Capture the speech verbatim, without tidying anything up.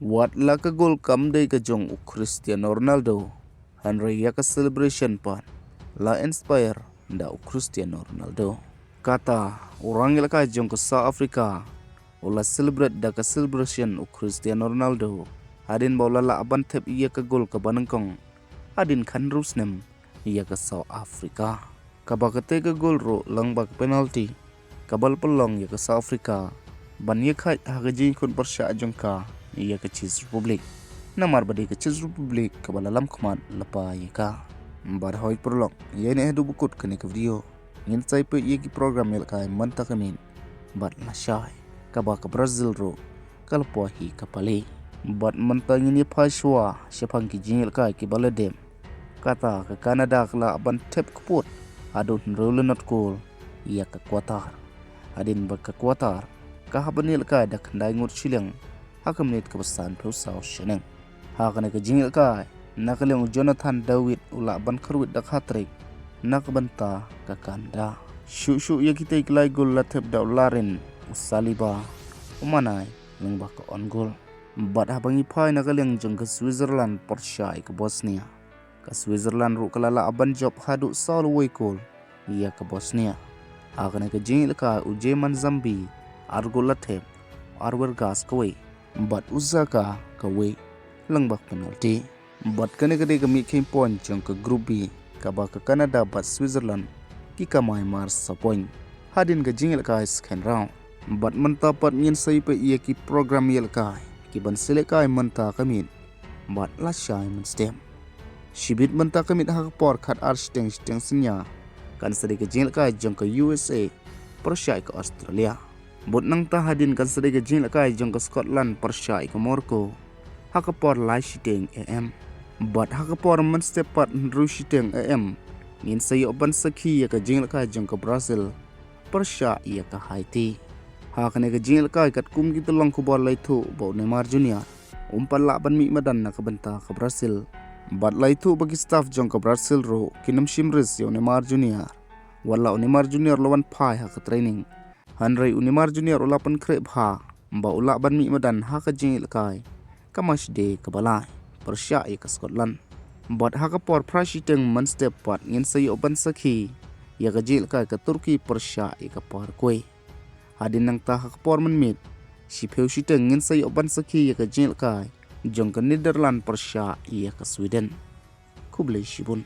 Wat la ka gol kam dei ka jong u Cristiano Ronaldo, hynrei ïa ka celebration pat la inspire da u Cristiano Ronaldo. Kata u rangïalehkai jong ka South Africa u la celebrate da ka celebration u Cristiano Ronaldo, hadien ba u la lah ban thep ïa ka gol kaba nyngkong hadien khyndai snem ïa ka South Africa. Kaba kata ka gol ruh lyngba ka penalty kaba la pynlong ïa ka South Africa ban ïakhih ha ka jingkhun pyrshah jong ka ïa ka Czech Republic. Namar ba dei ka Czech Republic kaba la lam khmat lypa ïa ka. Bad hoi paralok, ïa ine haduh ba kut kane ka video ngin sa ïa peit ïa ki program ïalehkai mynta ka miet bad lashai, kaba ka Brazil ruh ka la poi hi ka pali. Bad mynta ngin ïa phai shuwa shaphang ki jingïalehkai kiba la dep. Kata ka Canada ka lah ban thep kput haduh hynriew lynot gol ïa ka Qatar, hadien ba ka Qatar ka hap ban ïalehkai da khyndai ngut shiliang ha ka minit kaba sanphew saw shaneng. Ha kane ka jingïalehkai, na ka liang u Jonathan David u lah ban kyrwit da ka hat-trick na ka bynta ka Canada. Shuh shuh ïa kitei ki lai gol la thep da u Larin, u Saliba, u Mane, lyngba ka own goal. Bad haba ngi phai na ka liang jong ka Switzerland pyrshah ïa ka Bosnia, ka Switzerland ruh ka la lah ban jop haduh saw lawei gol ïa ka Bosnia. Ha kane ka jingïalehkai u Djemon Zambi ar gol la thep, u Arwergas kawei, bad u Xhaka kawei, lyngba ka penalty. Bad kane ka dei ka mih kheiñ point jong ka Group B, kaba ka Canada bad Switzerland ki kamai marsaw point hadien ka jingïalehkai second round. Bad mynta pat ngin sa ïa peit ïa ki program ïalehkai kiban sa lehkai mynta ka miet bad lashai mynstep. Shibit mynta ka miet ha ka por khatar shiteng, shiteng synñia, kan sa dei ka jingïalehkai jong ka U S A pyrshah ïa ka Australia. Bad nangta hadien kan sa dei ka jingïalehkai jong ka Scotland pyrshah ïa ka Morocco ha ka por lai shiteng A M. Bad ha ka por mynstep pat hynriew shiteng A M ngin sa ïoh ban sakhi ïa ka jingïalehkai jong ka Brazil pyrshah ïa ka Haiti. Ha kane ka jingïalehkai, katkum ki tyllong khubor la ïathuh ba u Neymar Junior um pat lah ban mih madan na ka bynta ka Brazil. Bad la ïathuh ba ki staff jong ka Brazil ruh kin ym shim risk ïa u Neymar Junior. Wat la u Neymar Junior u la wan phai ha ka training, hynrei u Neymar Junior u la pynkhreh bha ba u lah ban mih madan ha ka jingïalehkai ka matchday kaba lai pyrshah ïa ka Scotland. Bad ha ka por phra shiteng mynstep pat ngin sa ïoh ban sakhi ïa ka jingïalehkai ka Turkey pyrshah ïa ka Paraguay. Hadien nangta ha ka por mynmiet shiphew shiteng ngin sa ïoh ban sakhi ïa ka jingïalehkai jong ka Netherlands pyrshah ïa ka Sweden. Khublei shibun.